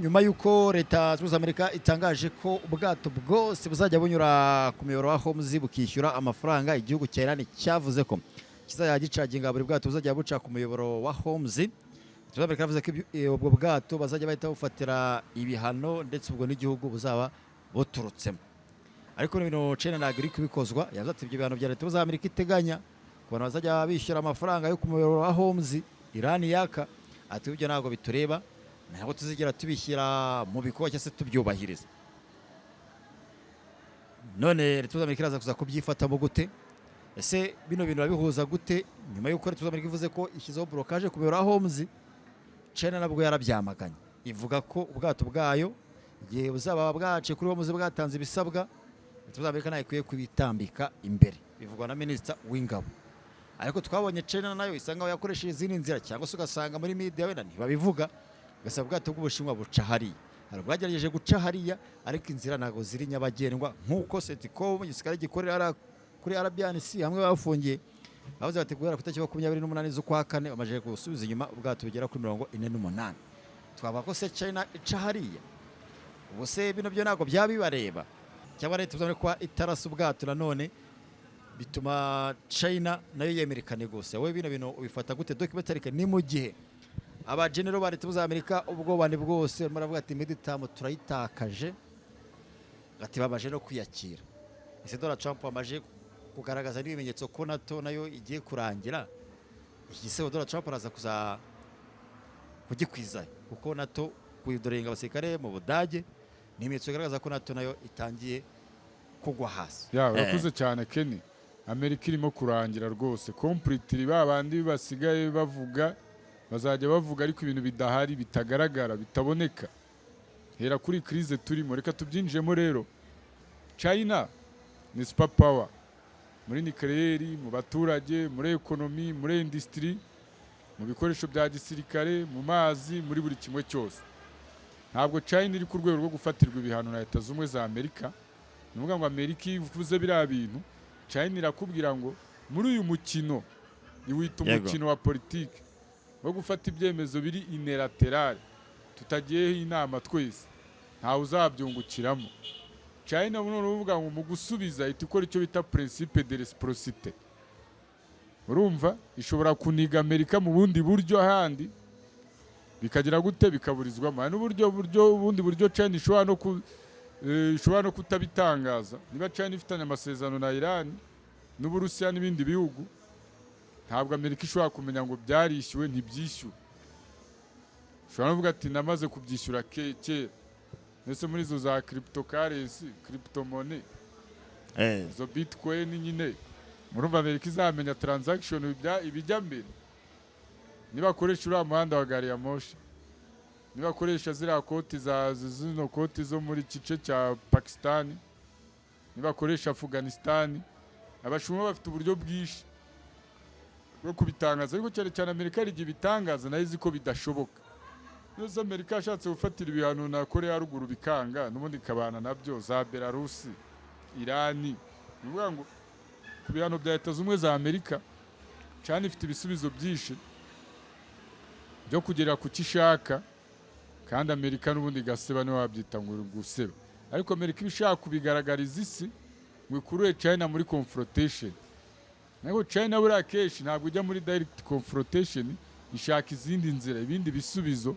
Nyuma y'uko Leta Zunze Ubumwe za Amerika itangaje ko ubwato bwose buzajya bunyura ku muyoboro wa Hormuz bukishyura amafaranga, igihugu cya Iran cyavuze ko kizajya gicaginga buri bwato buzajya buca ku muyoboro wa Hormuz. Leta Zunze Ubumwe za Amerika yavuze ko ubwo bwato bazajya bahita bufatira ibihano, ndetse ubwo n'igihugu buzaba buturutsemo. Ariko ibintu China ntabwo iri kubikozwa. Yavuze ati ibyo bihano bya Leta Zunze Ubumwe za Amerika iteganya ku bantu bazajya bishyura amafaranga yo ku muyoboro wa Hormuz Iran yaka, ati ibyo ntabwo bitureba, ntabwo tuzigera tubishyira mu bikorwa cyangwa se tubyubahiriza. None Leta Zunze Ubumwe za Amerika iraza kuza kubyifatamo gute? Ese bino bintu urabihuza gute, nyuma y'uko Leta Zunze Ubumwe za Amerika ivuze ko ishyizeho blocage ku muyoboro wa Hormuz? China nabwo yarabyamaganye, ivuga ko ubwato bwayo igihe buzaba bwaciye kuri Hormuz bwatanze ibisabwa, Leta Zunze Ubumwe za Amerika ntayo ikwiye kubitambika imbere. Bivugwa na minisita w'ingabo. Ariko twabonye China nayo isa nkaho yakoresheje izindi nzira, cyangwa se ugasanga muri media wenda ntibabivuga, ugasanga ubwato bw'Ubushinwa buca hariya. Hari ubwagerageje guca hariya, ariko inzira ntabwo ziri nyabagendwa, nk'uko CENTCOM, igisirikare gikorera hariya kuri Arabian Sea, hamwe bafungiye, bavuze bati guhera ku itariki 28 z'ukwa kane bamaze gusubiza inyuma ubwato bugera kuri 48. Twavuga ko se China ica hariya? Ubu se bino byo ntabwo byaba bibareba? Cyangwa Leta Zunze kuba itarasa ubwato nanone bituma China nayo yemerekane gusa? Wowe bino bintu ubifata gute? Documentary ni mu gihe abagenero ba Leta Zunze Ubumwe za Amerika ubwoba ni bwose, barimo baravuga ati midterm turayitakaje, ati bamaje no kwiyakira. Ese Donald Trump amaje kugaragaza n'ibimenyetso ko NATO nayo igiye kurangira? Iki gisebo Donald Trump araza kuza kugikwiza, kuko NATO kuyidorenga abasirikare mu Budage ni ibimenyetso bigaragaza ko NATO nayo itangiye kugwa hasi. Ya, urakoze cyane, Kenny. Amerika irimo kurangira rwose completely. Ba bandi basigaye bavuga bazajya bavuga, ariko ibintu bidahari, bitagaragara, bitaboneka. Hera kuri crise turimo, reka tubyinjiremo rero. China ni super power muri nucléaire, mu baturage, muri economy, muri industry, mu bikoresho bya gisirikare, mu mazi, muri buri kimwe cyose. Ntabwo China iri ku rwego rwo gufatirwa ibihano na Leta Zunze za Amerika. Ni ukuvuga ngo Amerika iyo ivuze biriya bintu, China irakubwira ngo muri uyu mukino iwita umukino wa politiki wo gufata ibyemezo biri unilateral, tutagiyeho inama twese, ntawe uzabyungukiramo. China none uvuga ngo mu gusubiza ihita ikora icyo bita principe de réciprocité. Urumva ishobora kuniga Amerika mu bundi buryo, ahandi bikagira gute, bikaburizwamo. Hari n'uburyo buryo ubundi buryo China ishobora no kutabitangaza. Niba China ifitanye amasezerano na Iran n'Uburusiya n'ibindi bihugu, ntabwo Amerika ishobora kumenya ngo byarishyuwe, ntibyishyuwe. Ushobora no kuvuga ati namaze kubyishyura kera. Ndetse muri izo za cryptocurrency, crypto-money, izo bitcoin nyine, murumva Amerika izamenya transaction ibijya mbere? Nibakoresha uriya muhanda wa gari ya moshi, nibakoresha ziriya koti za zino koti zo muri gice cya Pakistan, nibakoresha Afghanistan, Abashinwa bafite uburyo bwinshi bwo kubitangaza. Ariko cyane cyane Amerika hari igihe ibitangaza nayo izi ko bidashoboka. Nose Amerika yashatse gufatira ibihano na Korea ya Ruguru bikanga, n'ubundi ikabana nabyo, za Belarusi, Irani. Ni ukuvuga ngo ku bihano bya Leta Zunze za Amerika, China ifite ibisubizo byinshi byo kugera ku cyo ishaka, kandi Amerika n'ubundi igaseba. Niwe wabyita ngo uri guseba, ariko Amerika iba ishaka kubigaragariza isi ngo ikurure China muri confrontation. Ariko China buriya kenshi ntabwo ujya muri direct confrontation, ishaka izindi nzira, ibindi bisubizo,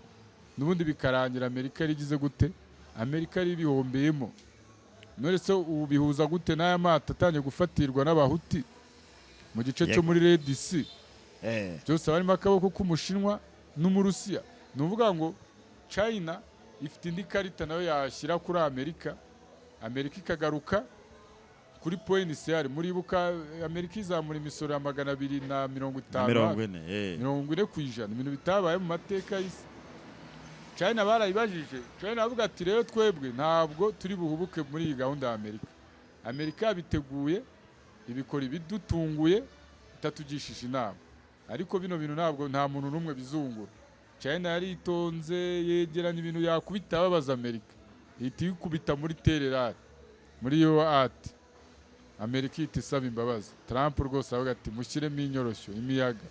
n'ubundi bikarangira Amerika yarigize gute, Amerika yari ibihombeyemo. None se ubu bihuza gute n'aya mato atangiye gufatirwa n'Abahuti mu gice cyo muri Red Sea? Byose haba harimo akaboko k'Umushinwa n'Umurusiya. Ni ukuvuga ngo China ifite indi karita nayo yashyira kuri Amerika, Amerika ikagaruka kuri point initial. Muribuka Amerika izamura imisoro ya 250 40. 40%, ibintu bitabaye mu mateka y'isi. China barayibajije, China avuga ati rero twebwe ntabwo turi buhubuke muri iyi gahunda ya Amerika. Amerika yabiteguye, ibikora ibidutunguye, itatugishije inama, ariko bino bintu ntabwo nta muntu n'umwe bizungura. China yaritonze, yegeranya ibintu yakubita ababaza Amerika, ihita ikubita muri tererari muri yo ati Amerika ihita isaba imbabazi. Trump rwose avuga ati mushyiremo inyoroshyo, imiyaga.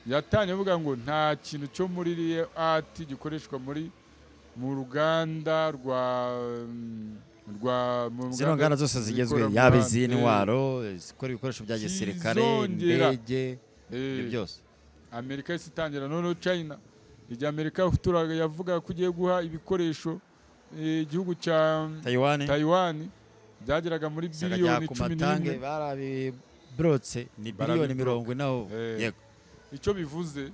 Yatangiye avuga ngo nta kintu cyo muri ati gikoreshwa muri Mu ruganda rwa mu Zino nganda zose zigezwe, zikora yaba iz'intwaro, izikora ibikoresho bya gisirikare, Kizongera. indege, ibyo byose. Amerika yahise itangira. Noneho China, igihe Amerika yavuga ko igiye guha ibikoresho igihugu cya Taiwan, Taiwan, byageraga muri ishyaka rya biliyoni cumi Kumatange n'imwe barabibrotse, ni biliyoni Barabibrotse. 40 aho. Yego. Icyo bivuze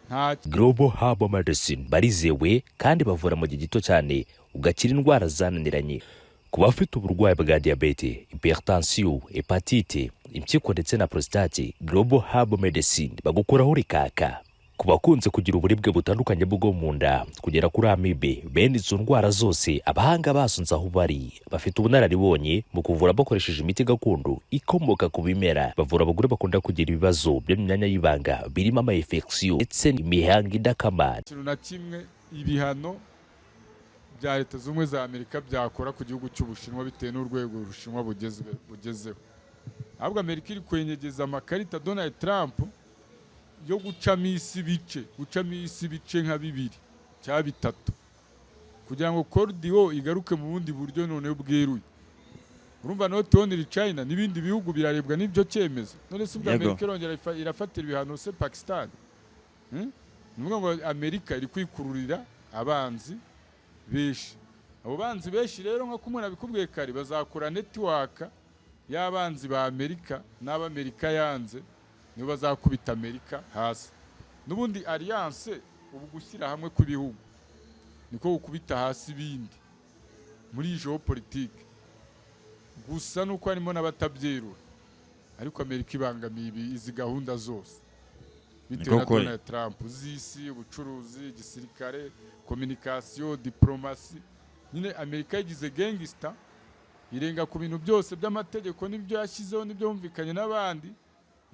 nta Global Herbal Medicine barizewe kandi bavura mu gihe gito cyane, ugakira indwara zananiranye. Ku bafite uburwayi bwa diyabete, hypertension, hepatite, impyiko ndetse na prostate, Global Herbal Medicine bagukuraho rikaka. Ku bakunze kugira uburibwe butandukanye bwo mu nda kugera kuri amibe, bene izo ndwara zose abahanga basunze aho bari bafite ubunararibonye mu kuvura bakoresheje imiti gakondo ikomoka ku bimera. Bavura abagore bakunda kugira ibibazo byo mu myanya y'ibanga birimo ama infection ndetse n'imihango idakama. Kintu na kimwe ibihano bya Leta Zunze Ubumwe za Amerika byakora ku gihugu cy'Ubushinwa, bitewe n'urwego Ubushinwa bugezeho. Ahubwo Amerika iri kwenyegeza amakarita Donald Trump yo gucamo isi ibice nka bibiri cyangwa bitatu, kugira ngo Cold War igaruke mu bundi buryo noneho bweruye. Urumva, not only China, n'ibindi bihugu birarebwa n'ibyo cyemezo. None se ubwo Amerika irongera irafatira ibihano se Pakistan? Ni ukuvuga ngo Amerika iri kwikururira abanzi benshi. Abo banzi benshi rero, nka kumwe nabikubwiye kare, bazakora network y'abanzi ba Amerika n'Abamerika yanze, nibo bazakubita Amerika hasi. N'ubundi alliance, ubu gushyira hamwe kw'ibihugu niko gukubita hasi ibindi muri iyi géopolitique. Gusa nuko harimo n'abatabyerura, ariko Amerika ibangamiye izi gahunda zose bitewe Niko na kuri. Donald Trump z'isi, ubucuruzi, igisirikare, communication, diplomasi. Nyine Amerika yigize gangster, irenga ku bintu byose by'amategeko n'ibyo yashyizeho n'ibyo yumvikanye n'abandi.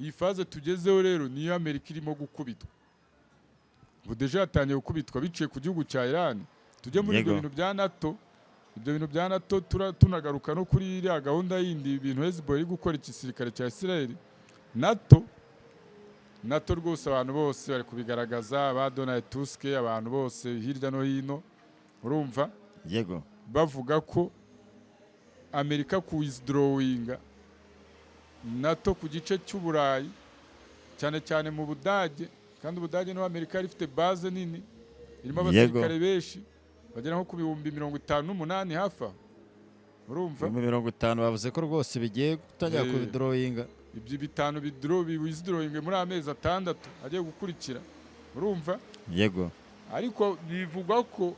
Iyi phase tugezeho rero niyo Amerika irimo gukubitwa. Ubu déjà yatangiye gukubitwa biciye ku gihugu cya Iran. Tujye muri ibyo bintu bya NATO. Ibyo bintu bya NATO, tunagaruka no kuri iriya gahunda yindi, ibintu Hezbollah iri gukora, igisirikare cya Israel. NATO rwose abantu bose bari kubigaragaza, ba Donald Tusk, abantu bose hirya no hino, urumva, bavuga ko Amerika ku withdrawinga NATO ku gice cy'Uburayi, cyane cyane mu Budage, kandi Ubudage niho Amerika yari ifite base nini irimo abasirikare benshi bagera nko ku 58,000 hafi aho, urumva. 50,000 bavuze ko rwose bigiye gutangira kubidorowinga. Ibyo bitanu withdrawing muri amezi 6 agiye gukurikira, urumva. Ariko bivugwa ko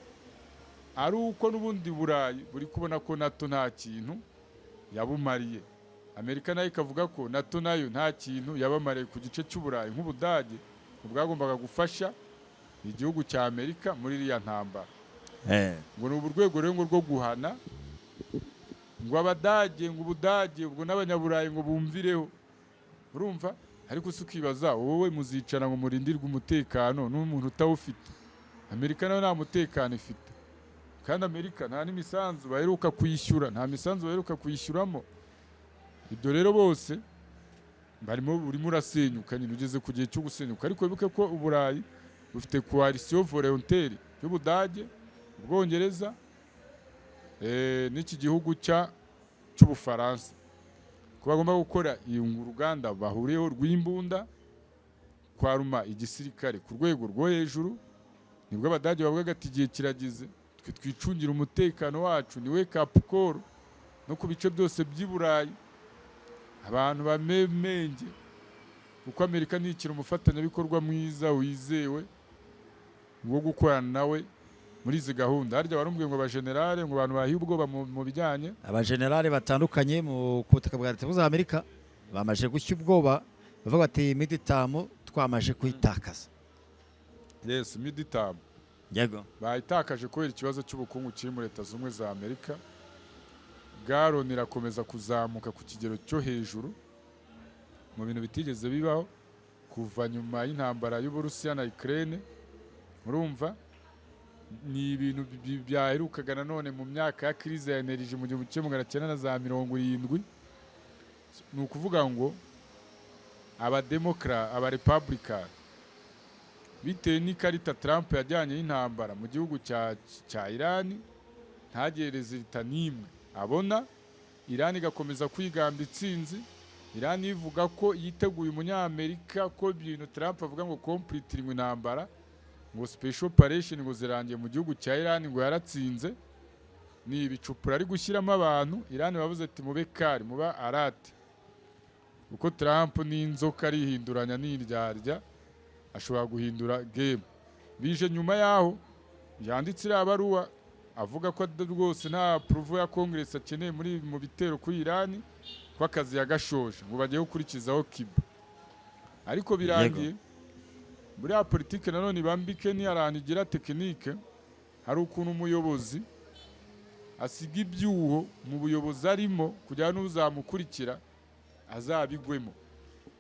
ari uko n'ubundi Burayi buri kubona ko NATO nta kintu yabumariye, Amerika nayo ikavuga ko NATO nayo nta kintu yabamariye ku gice cy'Uburayi nk'Ubudage bwagombaga gufasha igihugu cya Amerika muri iriya ntambara. Ngo ni urwego rero ngo rwo guhana ngo Abadage, ngo Ubudage ubwo n'Abanyaburayi ngo bumvireho, urumva. Ariko si ukibaza wowe muzicara ngo murindirwe umutekano n'umuntu utawufite? Amerika nayo nta mutekano ifite, kandi Amerika nta n'imisanzu baheruka kuyishyura, nta misanzu baheruka kuyishyuramo. Ibyo rero bose barimo, urimo urasenyuka nyine, ugeze ku gihe cyo gusenyuka. Ariko wibuke ko Uburayi bufite coalition volontaire y'Ubudage, Ubwongereza, n'iki gihugu cy'Ubufaransa, ko bagomba gukora uruganda bahuriyeho rw'imbunda, kwaruma igisirikare ku rwego rwo hejuru. Nibwo Abadage bavugaga ati: "Igihe kirageze twe twicungira umutekano wacu." Ni wake up call no ku bice byose by'i Burayi, abantu bamemenge, kuko Amerika ntikiri umufatanyabikorwa mwiza wizewe wo gukorana nawe muri izi gahunda. Harya warumbwiye ngo abajenerale, ngo abantu bahiye ubwoba mu bijyanye Abajenerali batandukanye ku butaka bwa Leta Zunze Ubumwe za Amerika bamaze gushya ubwoba, bavuga bati: "Midterm twamaze kuyitakaza." Yes, midterm bayitakaje kubera ikibazo cy'ubukungu kiri muri Leta Zunze Ubumwe za Amerika. Galoni irakomeza kuzamuka ku kigero cyo hejuru mu bintu bitigeze bibaho kuva nyuma y'intambara y'Uburusiya na Ukraine, urumva. Ni ibintu byaherukaga nanone mu myaka ya crise ya énergie mu 1970. Ni ukuvuga ngo abademokra, abarepublican Bitewe n'ikarita Trump yajyanye y'intambara mu gihugu cya Irani, ntagire résultat n'imwe abona. Irani igakomeza kwigamba itsinzi. Irani ivuga ko yiteguye umunyamerika, ko ibintu Trump avuga ngo completely, ngo intambara, ngo special operation, ngo zirangiye mu gihugu cya Irani, ngo yaratsinze, ni ibicupura ari gushyiramo abantu. Irani bavuze ati: "Mube kari, muba arate," kuko Trump n'inzoka arihinduranya n'indyarya, ashobora guhindura game. Bije nyuma yaho yanditse iriya baruwa avuga ko rwose nta approval ya Congress akeneye muri mu bitero kuri Irani, ko akazi yagashoje, ngo bagiye gukurikizaho Cuba. Ariko birangiye buriya politike nanone ibambike ni ahantu igira technique. Hari ukuntu umuyobozi asiga ibyuho mu buyobozi arimo kugira ngo n'uzamukurikira azabigwemo.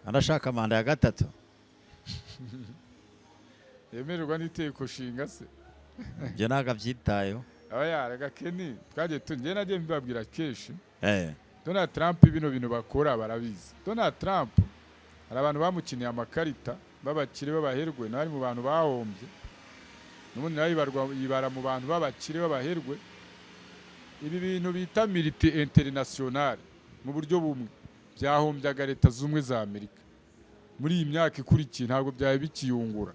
Arashaka manda ya gatatu. Yemererwa n'itegeko nshinga se? Ibyo ntabwo abyitayeho. Aba yaraga Kenny, twagiye njye nagiye mbibabwira kenshi. Donald Trump, bino bintu bakora barabizi. Donald Trump, hari abantu bamukiniye amakarita b'abakire b'abaherwe, nawe ari mu bantu bahombye. N'ubundi nawe yibara mu bantu b'abakire b'abaherwe. Ibi bintu bita multi international mu buryo bumwe byahombyaga Leta Z'Ubumwe za Amerika. Muri iyi myaka ikurikiye ntabwo byari bikiyungura,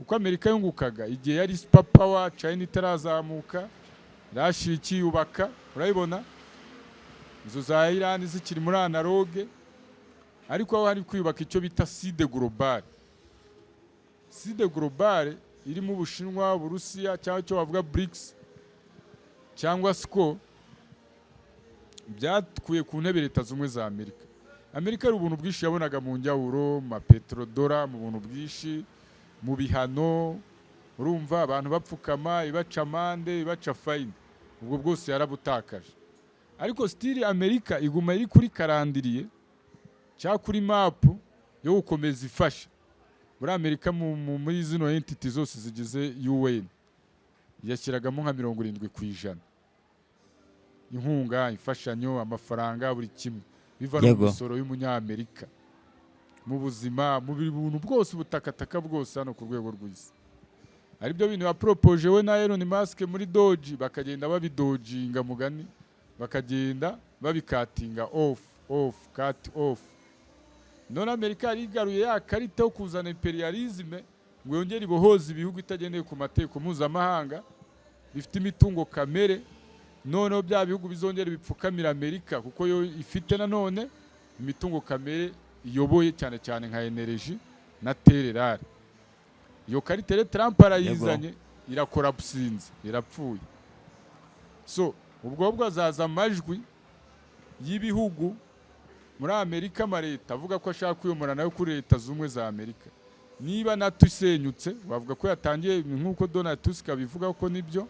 uko Amerika yungukaga igihe yari super power, China itarazamuka, Russia ikiyubaka, urabibona, izo za Iran zikiri muri analogue. Ariko aho hari kwiyubaka icyo bita Sud Global, Sud Global irimo Ubushinwa, Uburusiya, cyangwa icyo bavuga BRICS cyangwa SCO, byakuye ku ntebe Leta Z'Ubumwe za Amerika. Amerika hari ubuntu bwinshi yabonaga mu njyawuro, mu mapetrodollar, mu buntu bwinshi, mu bihano, urumva abantu bapfukama, ibaca amande, ibaca fine, ubwo bwose yarabutakaje. Ariko still Amerika iguma iri kuri calendrier cyangwa kuri map yo gukomeza ifasha. Muri Amerika, muri zino entity zose zigize UN, yashyiragamo nka 70% inkunga, imfashanyo, amafaranga, buri kimwe biva no mu misoro y'umunyamerika, mu buzima, mu buntu bwose, ubutakataka bwose hano ku rwego rw'isi. Aribyo bintu yaporopoje we na Elon Musk muri DOGE, bakagenda babidodginga mugani, bakagenda babicuttinga off, off, cut off. None Amerika yari igaruye ya karita yo kuzana imperialisme, ngo yongere ibohoze ibihugu itagendeye ku mategeko mpuzamahanga bifite imitungo kamere. Noneho bya bihugu bizongera bipfukamira Amerika, kuko yo ifite nanone imitungo kamere iyoboye, cyane cyane nka energy na terres rares. Iyo karita rero Trump arayizanye, iracollapsinze, irapfuye. So ubwo bwo azaza amajwi y'ibihugu muri Amerika, amaleta avuga ko ashaka kwiyomora nayo kuri Leta Z'Ubumwe za Amerika. Niba NATO isenyutse, bavuga ko yatangiye, nk'uko Donald Tusk abivuga ko nibyo,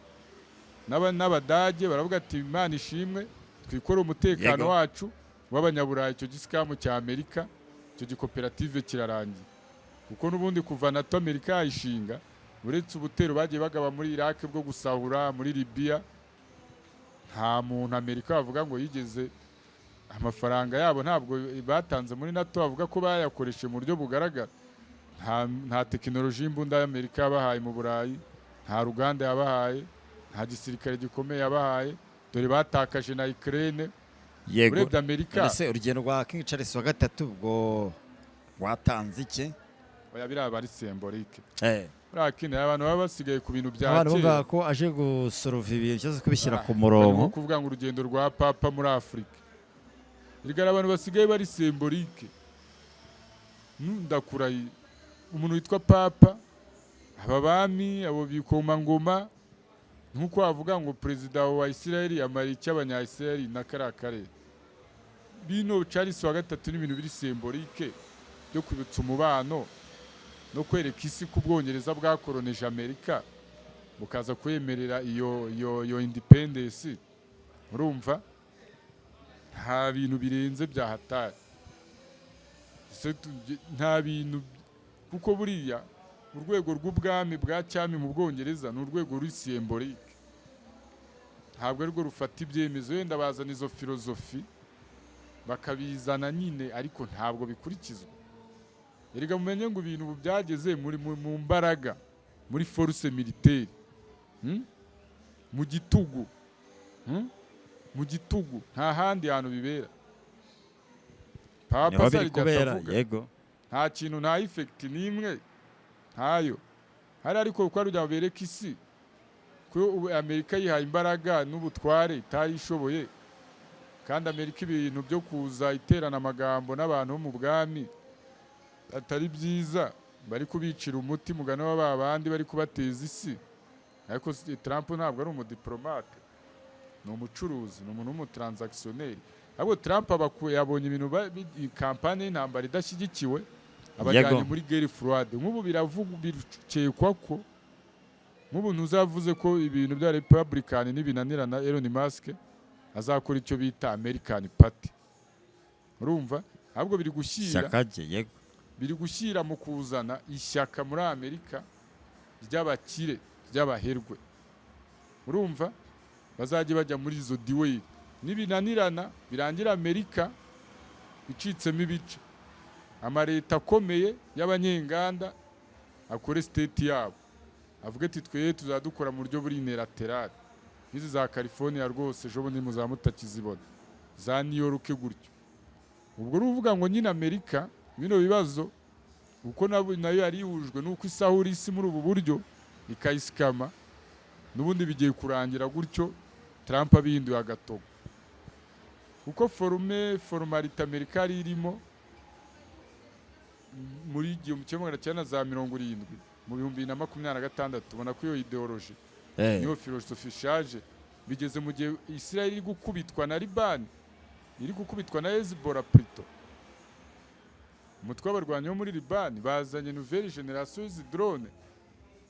n'Abadage baravuga ati: "Imana ishimwe, twikore umutekano wacu w'Abanyaburayi." Icyo giscam cya Amerika, icyo gikoperative kirarangiye, kuko n'ubundi kuva NATO Amerika yayishinga, uretse ubutero bagiye bagaba muri Iraq bwo gusahura, muri Libya, nta muntu Amerika bavuga ngo yigeze amafaranga yabo ntabwo batanze muri NATO bavuga ko bayakoresheje mu buryo bugaragara. Nta tekinoloji y'imbunda y'Amerika yabahaye mu Burayi, nta ruganda yabahaye, nta gisirikare gikomeye yabahaye. Dore batakaje na Ukraine. Urebye Amerika Ese urugendo rwa King Charles wa gatatu ubwo rwatanze iki? Oya, biriya aba ari symbolique. Buriya kindi abantu baba basigaye ku bintu bya Abantu kera. bumva ko aje gusolva ibintu cyangwa se kubishyira ku Harimo murongo. kuvuga ngo urugendo rwa papa muri Afurika. Erega abantu basigaye bari symbolique. Ndakurahiye, umuntu witwa papa, aba bami, abo bikomangoma, nk'uko wavuga ngo perezida wa Israel amara icyo abanya-Israel na kariya karere. Bino Charles wa gatatu ni ibintu biri symbolique byo kwibutsa umubano no kwereka isi ko Ubwongereza bwakoroneje Amerika, bukaza kwemerera iyo independence. Urumva nta bintu birenze bya hatari. Nta bintu, kuko buriya urwego rw'ubwami bwa cyami mu Bwongereza ni urwego ruri symbolique, ntabwo arirwo rufata ibyemezo. Wenda bazana izo filozofi, bakabizana nyine, ariko ntabwo bikurikizwa. Erega mumenye ngo ibintu ubu byageze muri mu mbaraga, muri force militaire, Mu gitugu, Mu gitugu, nta handi hantu bibera. Papa Niho biri se hari igihe kubera. atavuga. Nta kintu, nta effect n'imwe, ntayo hari. Ariko kuko ari kugira ngo bereke isi ko ubu Amerika yihaye imbaraga n'ubutware itayishoboye. Kandi Amerika ibintu byo kuza iterana amagambo n'abantu bo mu bwami atari byiza, bari kubicira umuti mugani wa ba bandi bari kubateza isi. Ariko Trump ntabwo ari umudiplomate, ni umucuruzi, ni umuntu w'umutransactionnel. Ahubwo Trump yabonye ibintu kampani y'intambara idashyigikiwe, abajyanye muri guerre froide. Nk'ubu biravugwa, bikekwa ko nk'ubu ntuzavuze ko ibintu bya Republican nibinanirana, Elon Musk azakora icyo bita American Party. Urumva ahubwo biri gushyira Ishyaka rye, yego. Biri gushyira mu kuzana ishyaka muri Amerika ry'abakire, ry'abaherwe. Urumva bazajya bajya muri izo duel, nibinanirana birangira Amerika icitsemo ibice, amaleta akomeye y'abanyenganda akore state yabo, avuge ati: "Twe tuzadukora mu buryo buri unilateral." Nk'izi za California rwose ejo bundi muzaba mutakizibona, za New York gutyo. Ubwo ni uvuga ngo nyine Amerika bino bibazo uko nayo yari ihujwe n'uko isahura isi muri ubu buryo ikayisikama, n'ubundi bigiye kurangira gutyo Trump abihinduye agatogo, kuko formalité Amerika yari irimo muri 1970, mu 2026 ubona ko iyo idéologie, niyo philosophie ishaje. Bigeze mu gihe Israel iri gukubitwa na Libani, iri gukubitwa na Hezbollah plutôt, umutwe w'abarwanyi bo muri Libani. Bazanye nouvelle génération y'izi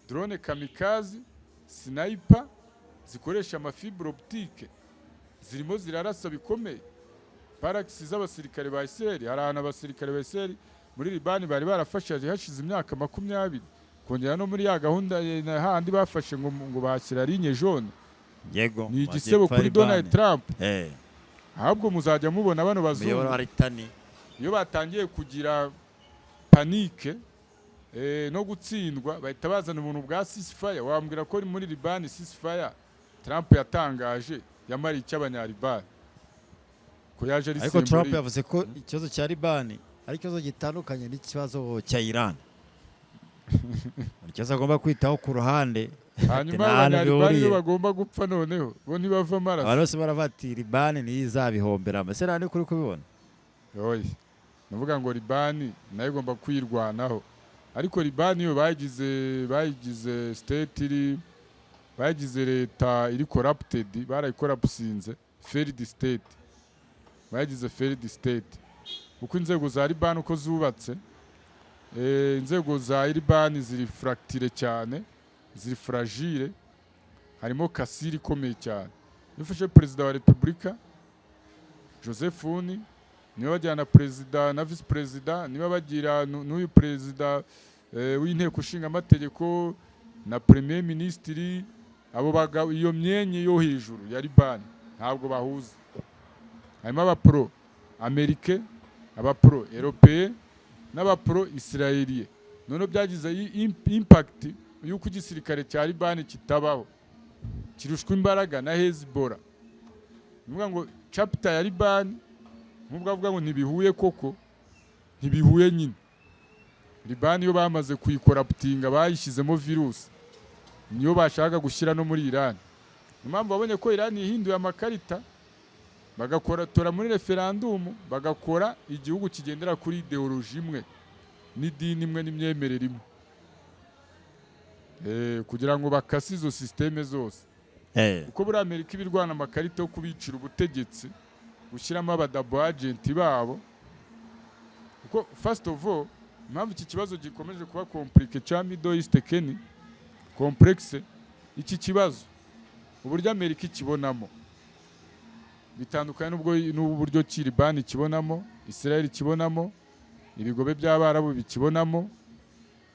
drone kamikaze, sniper zikoresha amafibre optique, zirimo zirarasa bikomeye barracks z'abasirikare ba Israel. Hari ahantu abasirikare ba Israel muri Libani bari barafashe hashize imyaka 20, kongera no muri ya gahunda na handi bafashe ngo bahashyira ligne jaune. Ni igisebo Majyepfo ya kuri Donald Libani. Trump. Ahubwo muzajya mubona bano Umuyoboro bazungu wa Litani. iyo batangiye kugira panique no gutsindwa, bahita bazana ubuntu bwa ceasefire. Wambwira ko muri Libani ceasefire Trump yatangaje yamariye icyo Abanyalibani, ko yaje ari Ariko Trump symbolique? yavuze ko ikibazo cya Libani ari ikibazo gitandukanye n'ikibazo cya Iran, ikibazo agomba kwitaho ku ruhande. Hanyuma Nta hantu Abanyalibani bihuriye. bo bagomba gupfa, noneho bo ntibava amaraso. Abantu bose baravuga ati Libani niyo izabihomberamo. Ese nta kuri kubibona? Oya, ndavuga ngo Libani nayo igomba kwirwanaho, ariko Libani yo bayigize state iri, bayigize leta iri corrupted, barayicorruptinze, failed state, bayigize failed state. Uko inzego za Libani uko zubatse, inzego za Libani ziri fracturé cyane, ziri fragile, harimo cassure ikomeye cyane. Iyo ufashe perezida wa repubulika Joseph Aoun, niba bajyana perezida na visi perezida, niba bagira n'uyu perezida w'inteko ishinga amategeko na premier minisitiri, abo bagabo, iyo myanya yo hejuru ya Libani ntabwo bahuza. Harimo abapro amérique, abapro européen n'abapro israélien. Noneho byagize impact y'uko igisirikare cya Libani kitabaho, kirushwa imbaraga na Hezbollah. Ni ukuvuga ngo chapter ya Libani, nk'ubwo avuga ngo ntibihuye, koko ntibihuye nyine. Libani yo bamaze kuyicorruptinga, bayishyizemo virusi, niyo bashaka gushyira no muri Iran. Niyo mpamvu babonye ko Iran yihinduye amakarita, bagakora tora muri referandumu, bagakora igihugu kigendera kuri idéologie imwe n'idini imwe n'imyemerere imwe, kugira ngo bakase izo système zose, kuko muri Amerika iba irwana amakarita yo kubicira ubutegetsi, gushyiramo abadouble agent babo. Kuko first of all, impamvu iki kibazo gikomeje kuba compliqué cya Middle East, Kenny, complexe, iki kibazo uburyo Amerika ikibonamo bitandukanye n'ubwo n'uburyo ki Libani ikibonamo, Israel ikibonamo, ibigobe by'Abarabu bikibonamo,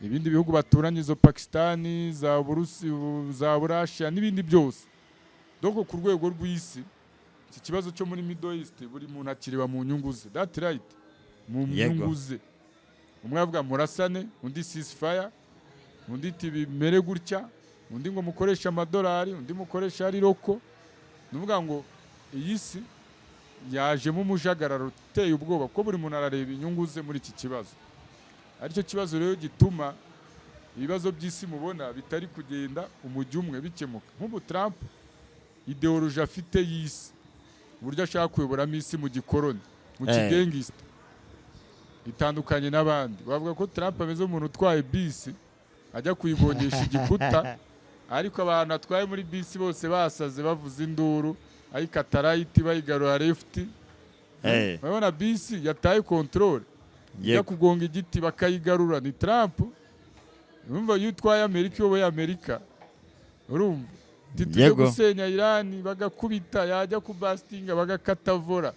ibindi bihugu baturanye, izo Pakistani, za Burusi, za Burashiya n'ibindi byose. Donc ku rwego rw'isi, iki kibazo cyo muri Middle East buri muntu akireba mu nyungu ze. That right, mu nyungu ze. Umwe avuga murasane, undi ceasefire, undi iti bimere gutya, undi ngo mukoreshe amadolari, undi mukoreshe ari local. Ni ukuvuga ngo iyi si yajemo umujagararo uteye ubwoba, kuko buri muntu arareba inyungu ze muri iki kibazo. Aricyo kibazo rero gituma ibibazo by'isi mubona bitari kugenda umujyi umwe bikemuka. Nk'ubu Trump, idéologie afite y'isi, uburyo ashaka kuyoboramo isi mu gikoroni, mu kigengisita, itandukanye n'abandi. Bavuga ko Trump ameze nk'umuntu utwaye bisi ajya kuyigongesha igikuta, ariko abantu atwaye muri bisi bose basaze, bavuza induru, ayikata right, bayigarura left. Urabona bisi yataye contrôle, ijya kugonga igiti bakayigarura. Ni Trump. Urumva, iyo utwaye Amerika, uyoboye Amerika, urumva ati tujye gusenya Irani, bagakubita, yajya kubasitinga bagakata volant.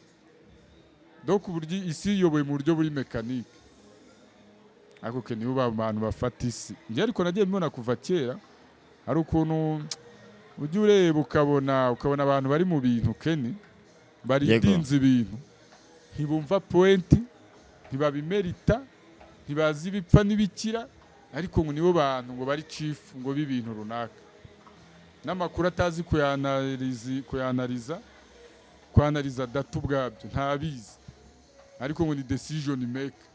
Donc uburyo isi iyoboye mu buryo buri mécanique, ariko ke nibo bantu bafata isi. Njye ariko nagiye mbibona kuva kera, hari ukuntu ujya ureba ukabona abantu bari mu bintu, Keni, baridinze ibintu, ntibumva point, ntibabimerita, ntibazi ibipfa n'ibikira, ariko ngo nibo bantu ngo bari chief ngo b'ibintu runaka, n'amakuru atazi kuyanariza data ubwabyo ntabizi, ariko ngo ni decision maker.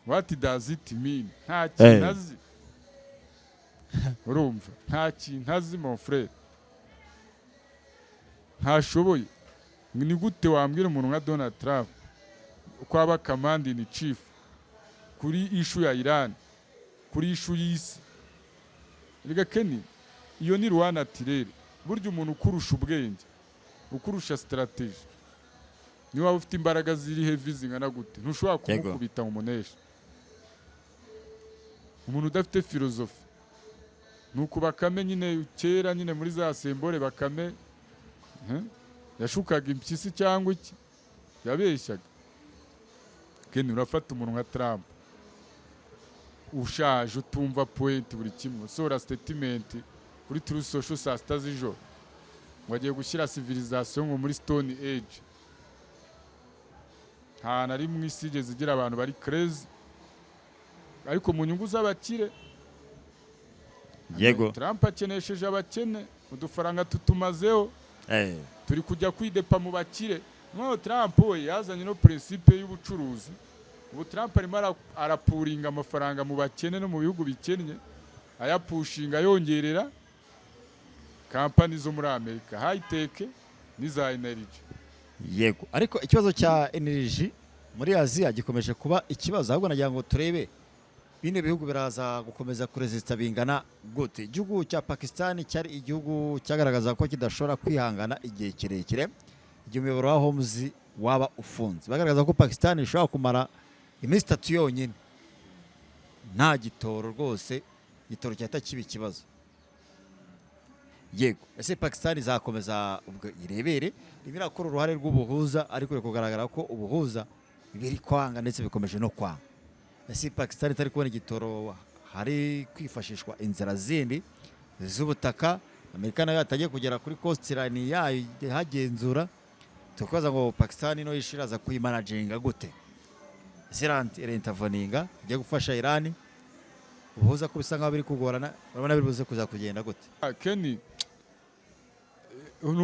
What does it mean? Nta kintu azi. Urumva, nta kintu azi, mon frère, ntashoboye. Ni gute wambwira umuntu nka Donald Trump ko aba commander in chief kuri issue ya Iran, kuri issue y'isi? Rega Kenny, iyo ni loi naturelle. Burya umuntu ukurusha ubwenge, ukurusha strategy, niba waba ufite imbaraga ziri heavy zingana gute, ntushobora kumukubita ngo umuneshe. Umuntu udafite philosophie, ni uku Bakame nyine kera nyine muri za sembore, Bakame yashukaga impyisi cyangwa iki, yabeshyaga. Ken, urafata umuntu nka Trump ushaje, utumva point, buri kimwe, usohora statement kuri Truth Social saa 6 z'ijoro ngo agiye gushyira civilisation ngo muri Stone Age. Nta na rimwe isi igeze igira abantu bari crazy, ariko mu nyungu z'abakire. Trump akenesheje abakene, udufaranga tutumazeho, turi kujya kwidepa mu bakire. Noneho Trump we yazanye no principe y'ubucuruzi. Ubu Trump arimo arapuringa amafaranga mu bakene no mu bihugu bikennye, ayapushinga, yongerera kampani zo muri Amerika high tech n'iza energy. Yego, ariko ikibazo cya energy muri Aziya gikomeje kuba ikibazo. Ahubwo nagira ngo turebe bino bihugu biraza gukomeza kurezista bingana gute. Igihugu cya Pakistan cyari igihugu cyagaragaza ko kidashobora kwihangana igihe kirekire igihe umuyoboro wa Hormuz waba ufunze. Bagaragaza ko Pakistan ishobora kumara iminsi 3 yonyine nta gitoro rwose, igitoro cyahita kiba ikibazo. Yego, ese Pakistan izakomeza ubwo irebere? Irimo irakora uruhare rw'ubuhuza, ariko biri kugaragara ko ubuhuza biri kwanga, ndetse bikomeje no kwanga. Ese Pakistan itari kubona igitoro, hari kwifashishwa inzira zindi z'ubutaka? Amerika nayo yatangiye kugera kuri coastline yayo ihagenzura. Tukabaza ngo Pakistan ino ishiraza kuyimanaginga gute? Ese irinterveninga, ijya gufasha Iran? Ubuhuza ko bisa nkaho biri kugorana, urabona biri buze kuza kugenda gute? Ah, Kenny,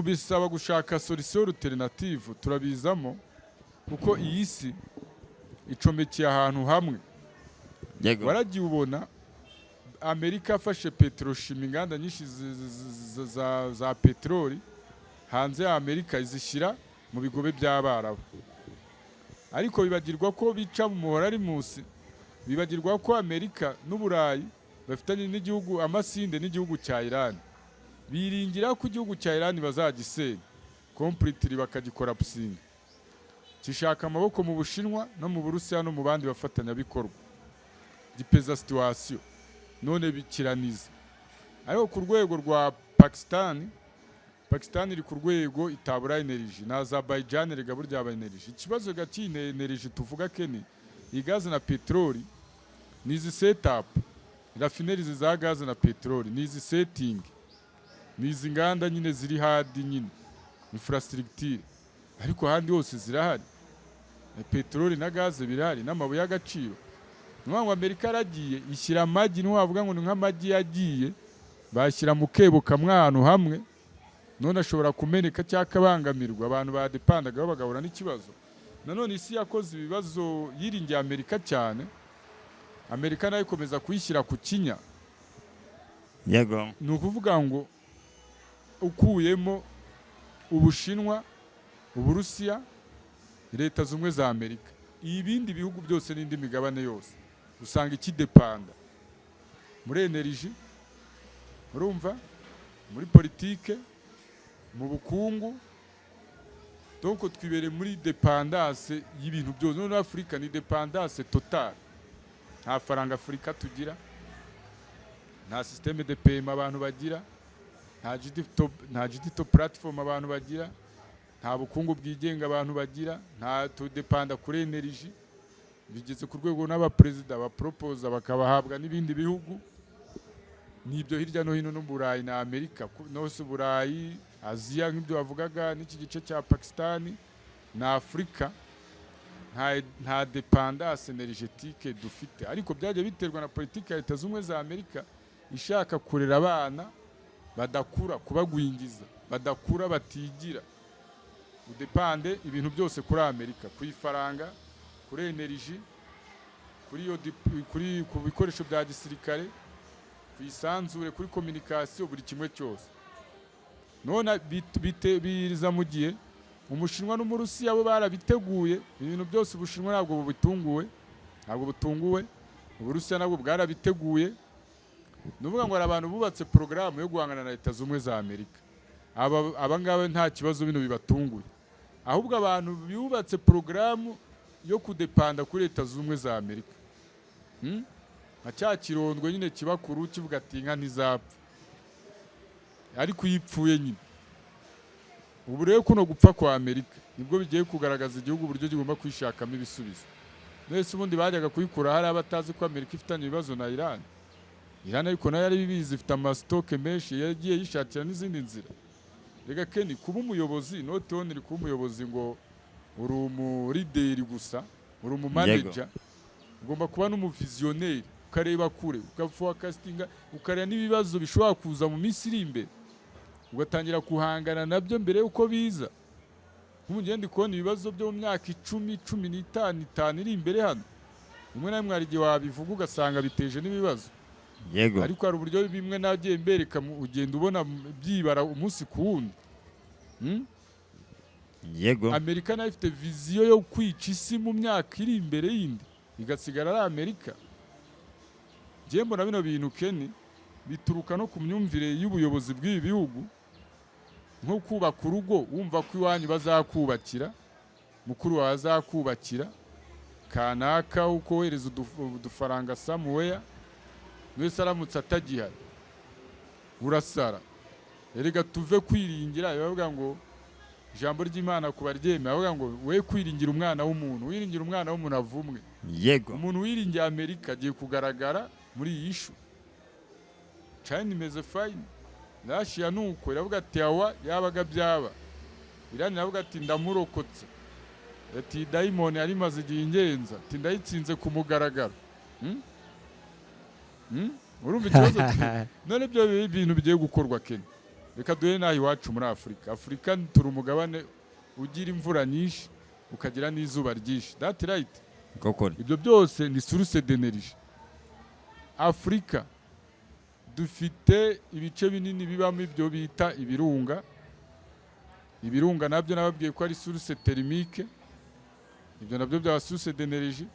bisaba gushaka solution alternative. Turabizamo kuko iyi si icomekeye ahantu hamwe. Waragiye ubona Amerika afashe petrochimie, inganda nyinshi za peteroli hanze ya Amerika, izishyira mu bigobe by'Abarabu, ariko bibagirwa ko bica mu muhora ari munsi, bibagirwa ko Amerika n'Uburayi bafitanye n'igihugu amasinde n'igihugu cya Iran, biringira ko igihugu cya Iran bazagisenya completely, bakagikorapusinga, gishaka amaboko mu Bushinwa no mu Burusiya no mu bandi bafatanyabikorwa, gipeza situation, none bikiraniza. Ariko ku rwego rwa Pakistan, Pakistan iri ku rwego itabura energy, na Azerbaijan rega burya aba energy. Ikibazo gakine energy tuvuga, Kenny, iyi gaze na peteroli ni izi setup, raffineries za gaze na peteroli ni izi setting, ni izi nganda nyine ziri hadi nyine infrastructure, ariko ahandi hose zirahari. Peteroli na gaze birahari n'amabuye y'agaciro. Ni ukuvuga ngo Amerika yaragiye ishyira amagi, ntiwavuga ngo ni nk'amagi yagiye bashyira mu kebo kamwe ahantu hamwe, none ashobora kumeneka cyangwa akabangamirwa, abantu badepandagaho bagahura n'ikibazo. Nanone isi yakoze ibibazo, yiringiye Amerika cyane, Amerika nayo ikomeza kuyishyira ku kinya. Ni ukuvuga ngo ukuyemo Ubushinwa, Uburusiya, Leta Zumwe za Amerika, ibindi bihugu byose n'indi migabane yose usanga ikidepanda muri energy, urumva, muri politike, mu bukungu. Donc twibereye muri dépendance y'ibintu byose. Noneho Afurika ni dépendance totale. Nta faranga Afurika tugira, nta système de paiement abantu bagira, nta digital platform abantu bagira, nta bukungu bwigenga abantu bagira, nta tudepanda kuri energy. Bigeze ku rwego n'abaperezida baporopoza bakabahabwa n'ibindi bihugu n'ibyo hirya no hino, no mu Burayi na Amerika, nose Burayi, Aziya, nk'ibyo bavugaga, n'iki gice cya Pakistani na Afurika, nta dépendance énergétique dufite. Ariko byagiye biterwa na politiki ya Leta Zunze za Amerika ishaka kurera abana badakura, kubagwingiza, badakura, batigira, udepande ibintu byose kuri Amerika, ku ifaranga, kuri energy, kuri iyo kuri ku bikoresho bya gisirikare, ku isanzure, kuri communication, buri kimwe cyose. None biza mu gihe Umushinwa n'Umurusiya bo barabiteguye ibintu byose. Ubushinwa ntabwo bubitunguwe, ntabwo butunguwe. Uburusiya nabwo bwarabiteguye. Ni ukuvuga ngo hari abantu bubatse porogaramu yo guhangana na Leta Zunze za Amerika. Aba ngaba nta kibazo bino bibatunguye. Ahubwo abantu bubatse porogaramu yo kudepanda kuri Leta Zunze Ubumwe za Amerika, Nka cya kirondwe nyine kiba kuru kivuga ati inka ntizapfa, ariko iyo ipfuye nyine. Ubu rero kuno gupfa kwa Amerika nibwo bigiye kugaragaza igihugu uburyo kigomba kwishakamo ibisubizo. Mwese ubundi bajyaga kuyikura hari abatazi ko Amerika ifitanye ibibazo na Iran. Iran ariko nayo yari ibizi, ifite amasitoke menshi, yagiye yishakira n'izindi nzira. Rega Ken, kuba umuyobozi, not only kuba umuyobozi ngo uri umulideri gusa, uri umumanager, ugomba kuba n'umuvizioneri, ukareba kure, ugaforecastinga, ukareba n'ibibazo bishobora kuza mu minsi iri imbere, ugatangira guhangana nabyo mbere y'uko biza. Nk'ubu ngenda ndi kubona ibibazo byo mu myaka 10, 15, 5 iri imbere hano. Rimwe na rimwe hari igihe wabivuga ugasanga biteje n'ibibazo. Ariko hari uburyo bimwe nagiye mbereka, ugenda ubona byibara umunsi ku wundi. Amerika nayo ifite vision yo kwica isi mu myaka iri imbere yindi, igasigara ari Amerika. Njyewe mbona bino bintu, Ken, bituruka no ku myumvire y'ubuyobozi bw'ibi bihugu, nko kubaka urugo wumva ko iwanyu bazakubakira, mukuru wawe azakubakira, kanaka uko wohereza udufaranga somewhere, wese aramutse atagihari urasara. Erega tuve kwiringira. Bavuga ngo ijambo ry'Imana kuba ryemeye, bavuga ngo we kwiringira umwana w'umuntu, wiringira umwana w'umuntu avumwe. Umuntu wiringiye Amerika agiye kugaragara muri iyi issue. China imeze fine, Russia nuko iravuga ati awa yabaga byaba. Iran iravuga ati ndamurokotse, ati dayimoni yari imaze igihe ingenza, ati ndayitsinze ku mugaragaro. Urumva ikibazo none ibyo bintu bigiye gukorwa, Kenya. Reka duhere n'aha iwacu muri Afurika. Afurika turi umugabane ugira imvura nyinshi, ukagira n'izuba ryinshi, that right? Koko. Ibyo byose ni source d'énergie. Afurika dufite ibice binini bibamo ibyo bita ibirunga. Ibirunga nabyo nababwiye ko ari source thermique, ibyo nabyo byaba source d'énergie.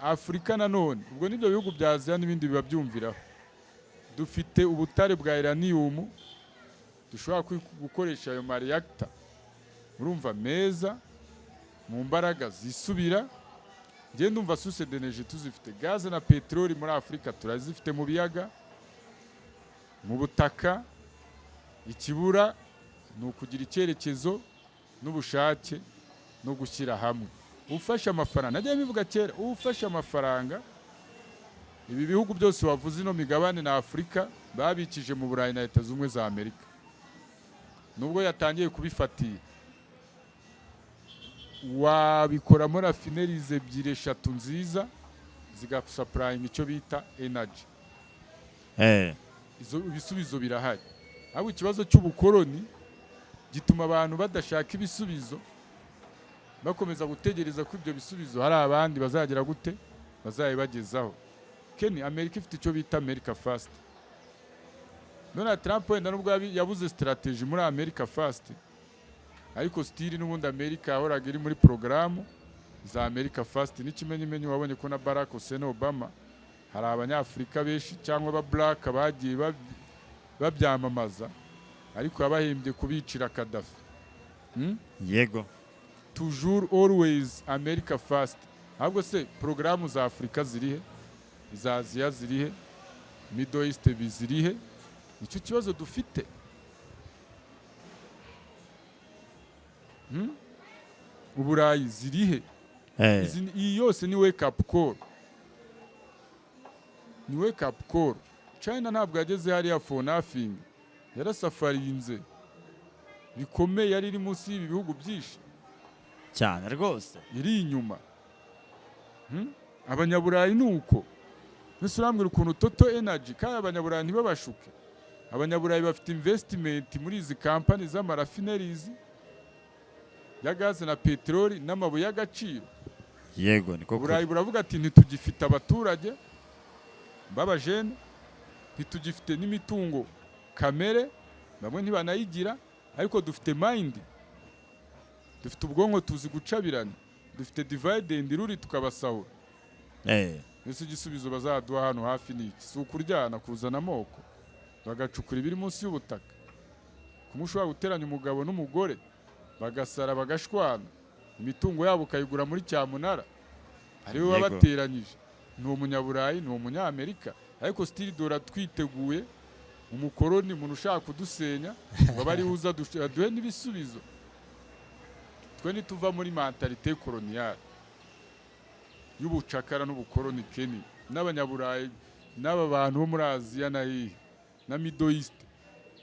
Afurika nanone ubwo n'ibyo bihugu bya Aziya n'ibindi biba byumviraho, dufite ubutare bwa uranium dushobora gukoresha ayo mareactor, urumva, meza mu mbaraga zisubira. Njye ndumva source d'énergie tuzifite. Gaze na peteroli muri Afurika turazifite, mu biyaga, mu butaka. Ikibura ni ukugira icyerekezo n'ubushake no gushyira hamwe. Ufashe amafaranga, nagiye mbivuga kera, ufashe amafaranga ibi bihugu byose wavuze, ino migabane na Afurika, babikije mu Burayi na Leta Zunze za Amerika, nubwo yatangiye kubifatira. Wabikoramo raffineries ebyiri, eshatu nziza, zigasupplyinga icyo bita energy. Izo ibisubizo birahari, ahubwo ikibazo cy'ubukoroni gituma abantu badashaka ibisubizo, bakomeza gutegereza ko ibyo bisubizo hari abandi bazagera gute, bazabibagezaho. Ken, Amerika ifite icyo bita America First. Donald Trump wenda nubwo yabuze strategy muri America First, ariko still n'ubundi Amerika yahoraga iri muri porogaramu za America First. N'ikimenyimenyi, wabonye ko na Barack Hussein Obama hari Abanyafurika benshi cyangwa aba black bagiye babyamamaza, ariko yabahembye kubicira Kadafi. Yego. Toujours, always America First. Ahubwo se porogaramu za Afurika zirihe? Iza Aziya zirihe? Middle East zirihe? Nicyo kibazo dufite. Uburayi zirihe? Iyi yose ni wake up call, ni wake up call. China ntabwo yageze hariya for nothing, yarasufferinze bikomeye, yari iri munsi y'ibi bihugu byinshi. Cyane rwose. Iri inyuma. Abanyaburayi ni uko. Mbese urambwira ukuntu Total Energy, kandi Abanyaburayi ntibabashuke, Abanyaburayi bafite investment muri izi kampani z'amaraffineries ya gaze na peteroli n'amabuye y'agaciro. Yego, niko kuri. Uburayi buravuga ati: "Ntitugifite abaturage b'abajene, ntitugifite n'imitungo kamere, bamwe ntibanayigira, ariko dufite mind, dufite ubwonko, tuzi gucabirana, dufite divide and rule, tukabasahura." Ese igisubizo bazaduha hano hafi ni iki? Si ukuryana, kuzana amoko, bagacukura ibiri munsi y'ubutaka, kumwe ushobora guteranya umugabo n'umugore bagasara, bagashwana, imitungo yabo ukayigura muri cyamunara, ariwe wabateranyije. Ni Umunyaburayi, ni Umunyamerika, ariko still dora twiteguye umukoroni, umuntu ushaka kudusenya, ngo abe ariwe uza aduhe n'ibisubizo. Twe ntituva muri mentalité coloniale y'ubucakara n'ubukoroni. Keni, n'Abanyaburayi n'aba bantu bo muri Aziya na hehe na Middle East,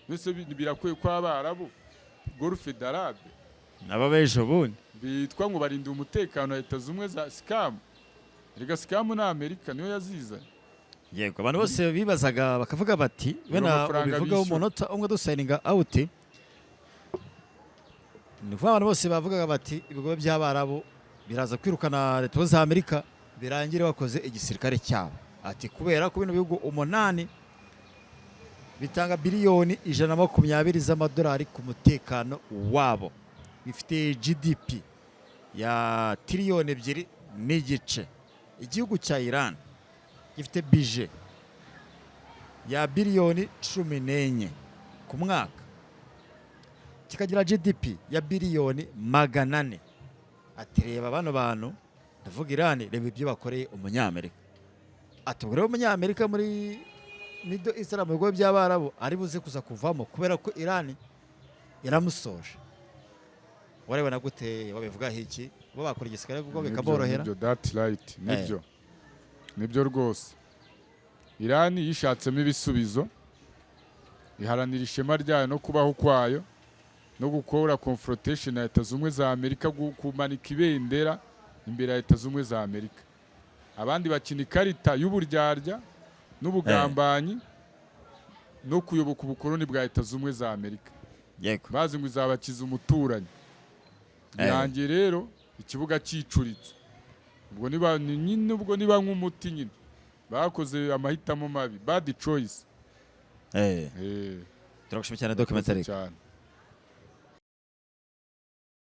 mbese birakwiye ko Abarabu, Golfe d'Arabe, Nabo b'ejo bundi. bitwa ngo barinda umutekano wa Leta Zumwe za scam. Erega scam ni Amerika niyo yazizanye. Yego, abantu bose bibazaga bakavuga bati Niyo wenda mafaranga ubivugaho bishyura. umunota umwe dusigninga out. Ni ukuvuga abantu bose bavugaga bati ibigo by'Abarabu biraza kwirukana Leta za Amerika, birangire bakoze igisirikare cyabo, ati kubera ko bino bihugu umunani bitanga biliyoni 120 z'amadolari ku mutekano wabo, bifite GDP ya tiriyoni 2.5. Igihugu cya Iran gifite budget ya biliyoni 14 ku mwaka, kikagira GDP ya biliyoni 400. Ati reba bano bantu, ndavuga Iran, reba ibyo bakoreye Umunyamerika. Ati ubwo rero Umunyamerika muri Middle East, mu bigo by'Abarabu, ari buze kuza kuvamo kubera ko Iran iramusoje. Wareba gute? Babivugaho iki? Bo bakora igisirikare kuko Nibyo, bikaborohera. Nibyo, that right, nibyo, nibyo rwose. Irani yishatsemo ibisubizo, iharanira ishema ryayo no kubaho kwayo no gukora confrontation na Leta Zumwe za Amerika, kumanika ibendera imbere ya Leta Zumwe za Amerika. Abandi bakina ikarita y'uburyarya n'ubugambanyi no kuyoboka ubukoloni bwa Leta Zumwe za Amerika, bazi ngo izabakiza umuturanyi. Birangiye rero ikibuga cyicuritse. Ubwo niba ni nyine, ubwo niba nk'umuti nyine bakoze amahitamo mabi, bad choice. Turagushimira cyane, documentary. Cyane.